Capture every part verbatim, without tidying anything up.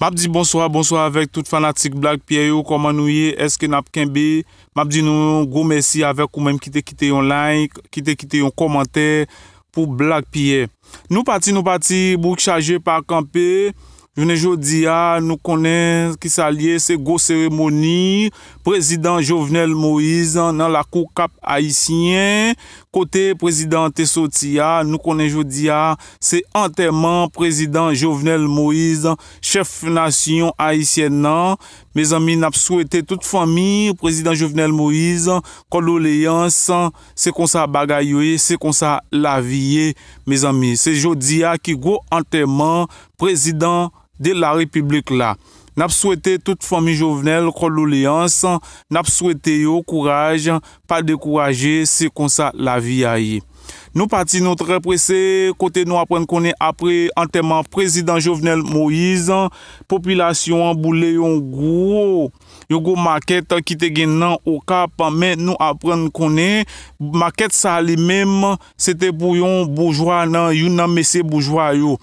M ap di bonswa, bonswa avèk tout fanatik Black Pierre yo. Kòman nou ye? Èske n ap kenbe? M ap di nou gwo mèsi avèk ou menm ki te kite yon like, ki te kite yon kòmantè pou Black Pierre. Nou pati, nou pati, bouk chaje pa kanpe. Jounen jodi a, nou konnen ki sa l ye, se gwo seremoni prezidan Jovenel Moïse nan lakou Kap Ayisyen, kote prezidan an te soti a. Nou konnen jodi a, se antèman prezidan Jovenel Moïse, chèf nasyon ayisyèn nan. Mezanmi, n ap swete tout fanmi prezidan Jovenel Moïse kondoleyans. Se konsa bagay yo ye, se konsa lavi ye, mezanmi. Se jodi a ki gwo antèman prezidan de la repiblik la. N ap swete tout fanmi Jovenel kondoleyans, n ap swete yo kouraj, pa dekouraje, se konsa lavi a ye. Nou pati, nou trè prese, kote nou aprann konnen apre antèman prezidan Jovenel Moïse, popilasyon an boule yon gwo, yon gwo makèt ki te gen nan Okap, men nou aprann konnen makèt sa li menm, se te pou yon boujwa nan youn nan mesye boujwa yo.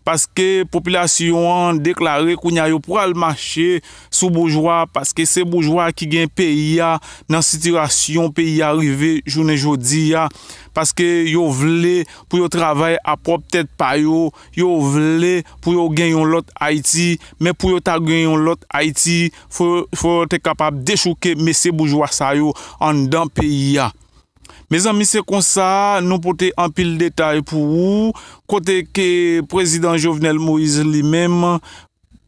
Paske popilasyon an deklare kounye a yo pral mache sou boujwa, paske se boujwa ki gen peyi a nan sitiyasyon peyi a rive jounen jodi a, paske yo vle pou yo travay a pwòp tèt pa yo, yo vle pou yo gen yon lòt Ayiti, men pou yo ta gen yon lòt Ayiti, fò, fò yo te kapab dechouke mesye boujwa sa yo anndan peyi a. Mezanmi, se konsa, nou pote anpil detay pou ou, kote ke prezidan Jovenel Moïse li menm,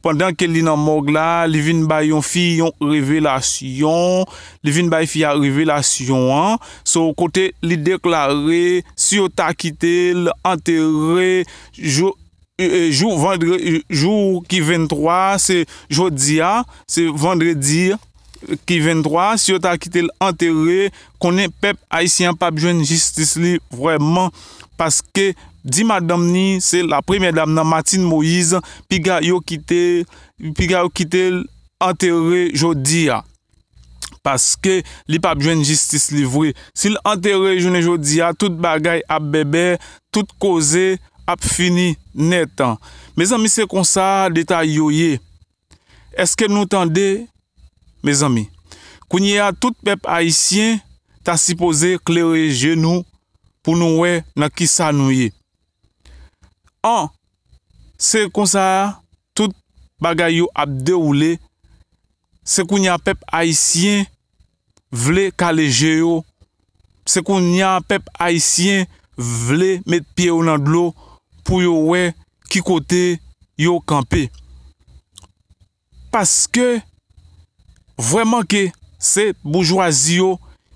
pandan ke li nan mòg la, li vin bay yon fi yon revelasyon, li vin bay fi a revelasyon an, so kote li deklare si yo ta kite l antere jou, e, e, jou vandre-, e, jou ki venntwa, se jodi a, se vandredi ki venntwa, si yo ta kite l antere, konnen pèp ayisyen an p ap jwenn jistis li vrèman, paske di madanm ni, se la premyè dam nan, Martine Moïse, piga yo kite, piga yo kite l antere jodi a. Paske li p ap jwenn jistis li vre. Si l antere jounen jodi a, tout bagay ap bèbè, tout koze ap fini nèt. Mezanmi, se konsa detay yo ye. Èske nou tande, mezanmi? Kounye a, tout pèp ayisyen ta sipoze klere je nou pou nou wè nan kisa nou ye. An, se konsa tout bagay yo ap dewoule. Se kounye a pèp ayisyen vle kale je yo. Se kounye a pèp ayisyen vle met pye yo nan dlo pou yo wè ki kote yo kanpe. Paske, vrèman ke se boujwazi yo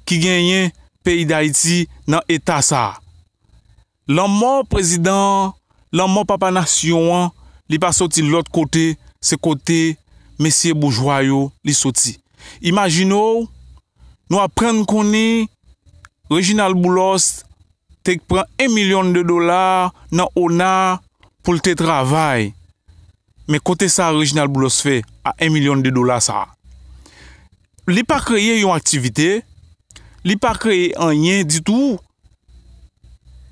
ki genyen peyi Dayiti nan eta sa a. Lanmò prezidan an, lanmò papa nasyon an, li pa soti lòt kote, se kote mesye boujwa yo li soti. Imajine w, nou aprann konnen Reginald Boulos te pran en milyon de dola nan ona pou l te travay. Men kote sa Reginald Boulos fè a en milyon de dola sa a? Li pa kreye yon aktivite, li pa kreye anyen ditou.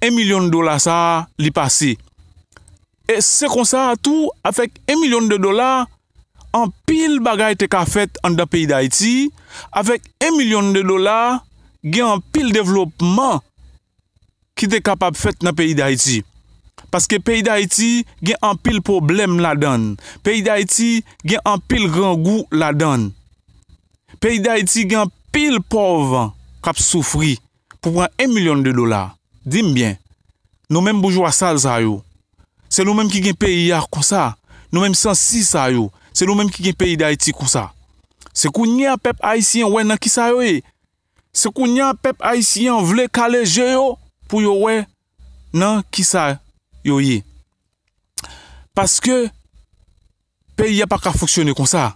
En milyon dola sa a, li pase. E se konsa tou, avèk en milyon de dola, anpil bagay te ka fèt anndan peyi Dayiti. Avèk en milyon de dola, gen anpil devlopman ki te kapab fèt nan peyi Dayiti. Paske peyi Dayiti gen anpil pwoblèm ladan l. Peyi Dayiti gen anpil grangou ladan l. Peyi Dayiti gen anpil pòv k ap soufri pou pran en milyon de dola. Di m byen, nou menm boujwa sal sa yo, se nou menm ki gen peyi a konsa. Nou menm sansi sa yo, se nou menm ki gen peyi Dayiti konsa. Se kounye a pèp ayisyen wè nan kisa yo ye. Se kounye a pèp ayisyen an vle kale je yo pou yo wè nan kisa yo ye. Paske peyi a pa ka fonksyone konsa.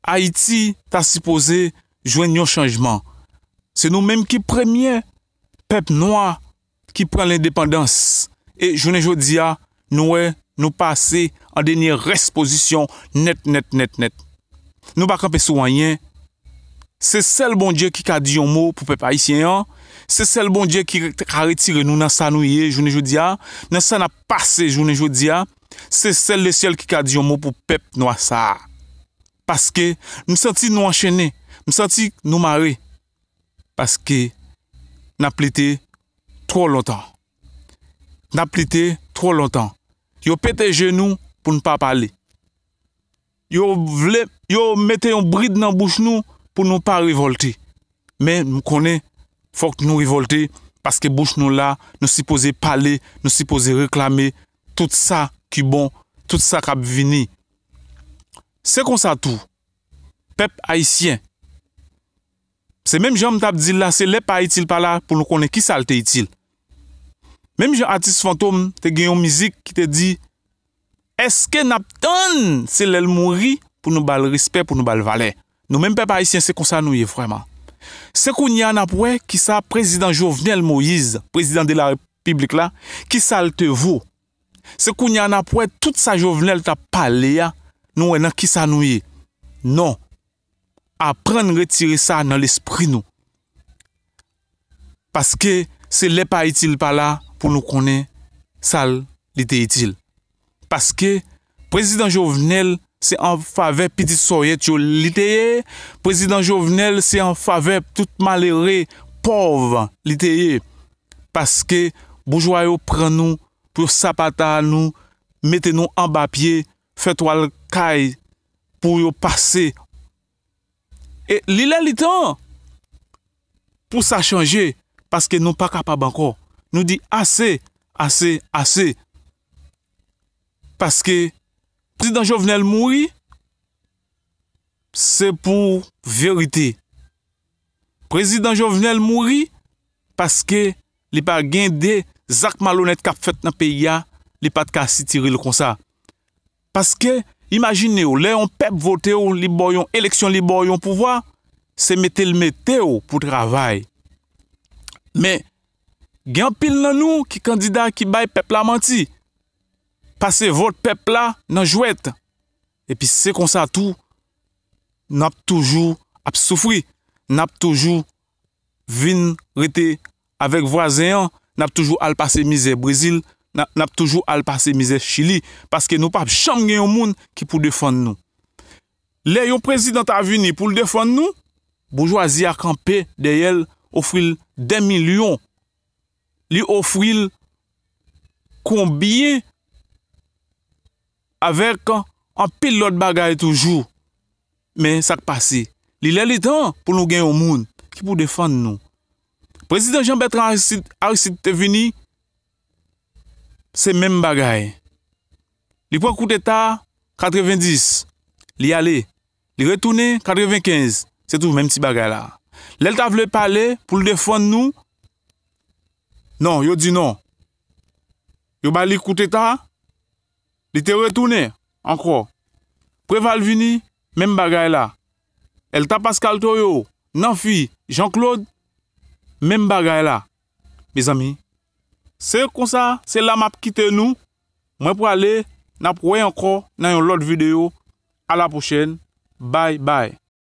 Ayiti ta sipoze jwenn yon chanjman. Se nou menm ki premye pèp nwa ki pran lendepandans. E jounen jodi a, nou wè, nou pase an dènye rès pozisyon nèt, nèt, nèt, nèt. Nou pa kanpe sou anyen. Se sèl Bondye ki ka di yon mo pou pèp ayisyen an. Se sèl Bondye ki ka retire nou nan sa nou ye jounen jodi a, nan sa n ap pase jounen jodi a. Se sèl Lesyèl ki ka di yon mo pou pèp nwa sa a. Paske m santi nou anchennen, m santi nou mare. Paske n ap lite twò lontan. N ap lite twò lontan. Yo pete je nou pou n pa pale. Yo vle, yo mete yon brid nan bouch nou pou nou pa revòlte. Men m konnen fòk nou revòlte, paske bouch nou la, nou sipoze pale, nou sipoze reklame tout sa ki bon, tout sa k ap vini. Se konsa tou, pèp ayisyen, se menm jan m t ap di l la, se lè pa itil pa la pou nou konnen ki sa l te itil. Menm jan atis Fantom te gen yon mizik ki te di, èske n ap tann se lè l mouri pou nou ba l respè, pou nou ba l valè? Nou menm pèp ayisyen, se konsa nou ye vrèman. Se kounye a n ap wè ki sa prezidan Jovenel Moïse, prezidan de la Repiblik la, ki sa l te vo. Se kounye a n ap wè tout sa Jovenel t ap pale a, nou wè nan ki sa nou ye. Non. Aprann retire sa nan lespri nou. Paske se lè pa itil pa la pou nou konnen sa l, li te itil. Paske prezidan Jovenel se an favè pitit sòyèt yo li te ye, prezidan Jovenel se an favè tout malere, pòv li te ye. Paske boujwa yo pran nou pou yo sapata nou, mete nou anba pye, fè twal kay pou yo pase. E li lè li tan pou sa chanje, paske nou pa kapab ankò. Nou di ase, ase, ase. Paske prezidan Jovenel mouri, se pou verite. Prezidan Jovenel mouri paske li pa gen de zak malonèt k ap fèt nan peyi a, li pa t ka sitire l konsa. Paske, imajine w, lè yon pèp vote w, li ba w yon eleksyon, li ba w yon pouvwa, se mete l mete w pou travay. Men, gen anpil nan nou ki kandida ki bay pèp la manti, pase vòt pèp la nan jwèt. Epi se konsa tou, n ap toujou ap soufri, n ap toujou vin rete avèk vwazen an, n ap toujou al pase mizè Brezil, n ap, n ap toujou al pase mizè Chili, paske nou p ap janm gen yon moun ki pou defann nou. Lè yon prezidan ta vini pou l defann nou, boujwazi a kanpe dèyè l, ofri l dè milyon, li ofri l konbyen avèk anpil lòt bagay toujou. Men sa k pase, li lè li tan pou nou gen yon moun ki pou defann nou. Prezidan Jean Bertrand Aristide, Aristide te vini, se menm bagay. Li pran koudeta katrevenndis, li ale. Li retounen katrevenkenz, se toujou menm ti bagay la. Lè l ta vle pale pou l defann nou, non, yo di non. Yo ba li koudeta, li te retounen ankò. Preval vini, menm bagay la. Èlta Pascal Toyo, Nanfi, Jean Claude, menm bagay la. Mezanmi, se konsa, se la m ap kite nou. Mwen prale, n ap wè ankò nan yon lòt videyo. A la pwochèn. Bye bye.